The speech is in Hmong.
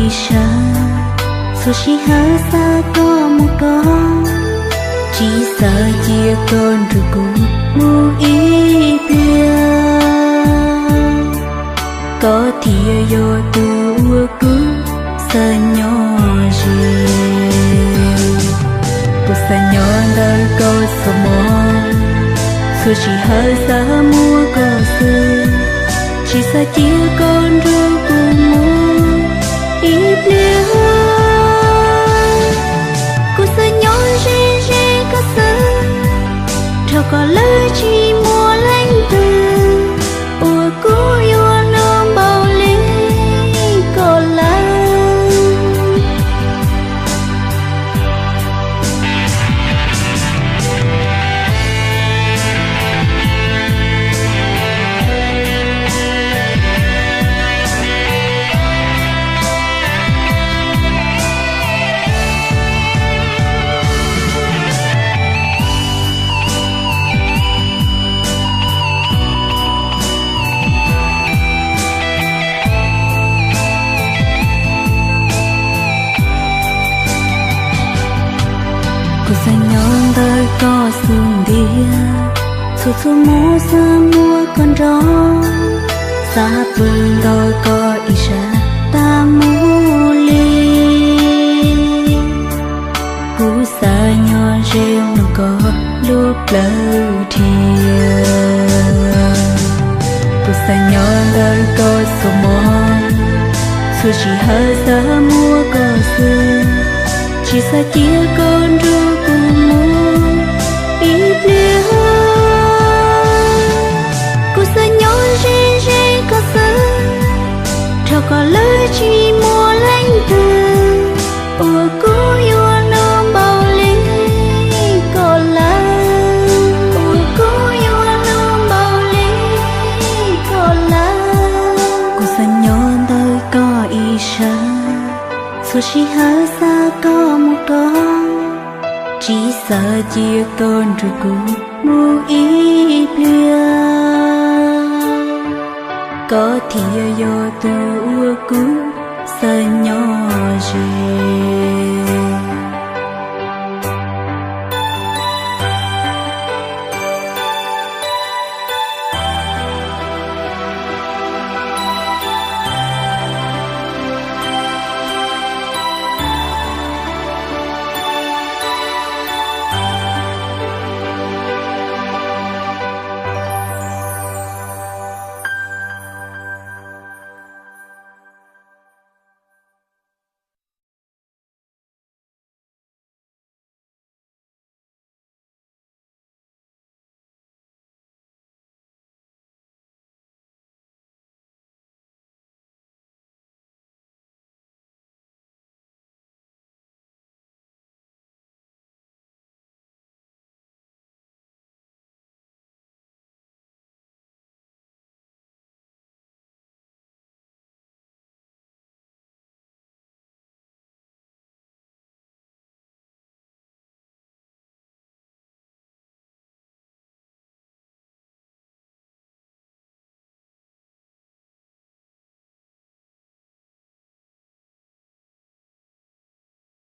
ib sab, txhua sij hawm xav koj mus koj, tsis xav cia koj nrog kuv mus ib pliag. Koj thiaj yog tus uas kuv xav nyob ze. Kuv xav nyob ntawm koj xub mos, txhua sij hawm xav muaj koj xwb, tsis xav cia koj nrog kuv mus ib pliag. Kuv xav nyob ze ze koj xwb, rau kom lawv tsis muaj leej twg uas kuv yuav hlub npaum li koj lawm. Kuv xav nyob ntawm koj xub ntiag, txhua txhua hnub xav muaj koj nrog, xav pw nrog koj ib sab tas mus li. Kuv xav nyob ze mloog koj lub plawv dhia. Kuv xav nyob ntawm koj xub mos, txhua sij hawm xav muaj koj xwb, tsis xav cia koj nrog kuv mus ib pliag. Kuv xav nyob ze ze koj xwb, rau kom lawv tsis muaj leej twg uas kuv yuav hlub npaum li koj lawm, uas kuv yuav hlub npaum li koj lawm. Kuv xav nyob ntawm koj ib sab, txhua sij hawm xav koj mus koj, tsis xav cia koj nrog kuv mus ib pliag. Koj thiaj yog tus uas kuv xav nyob ze.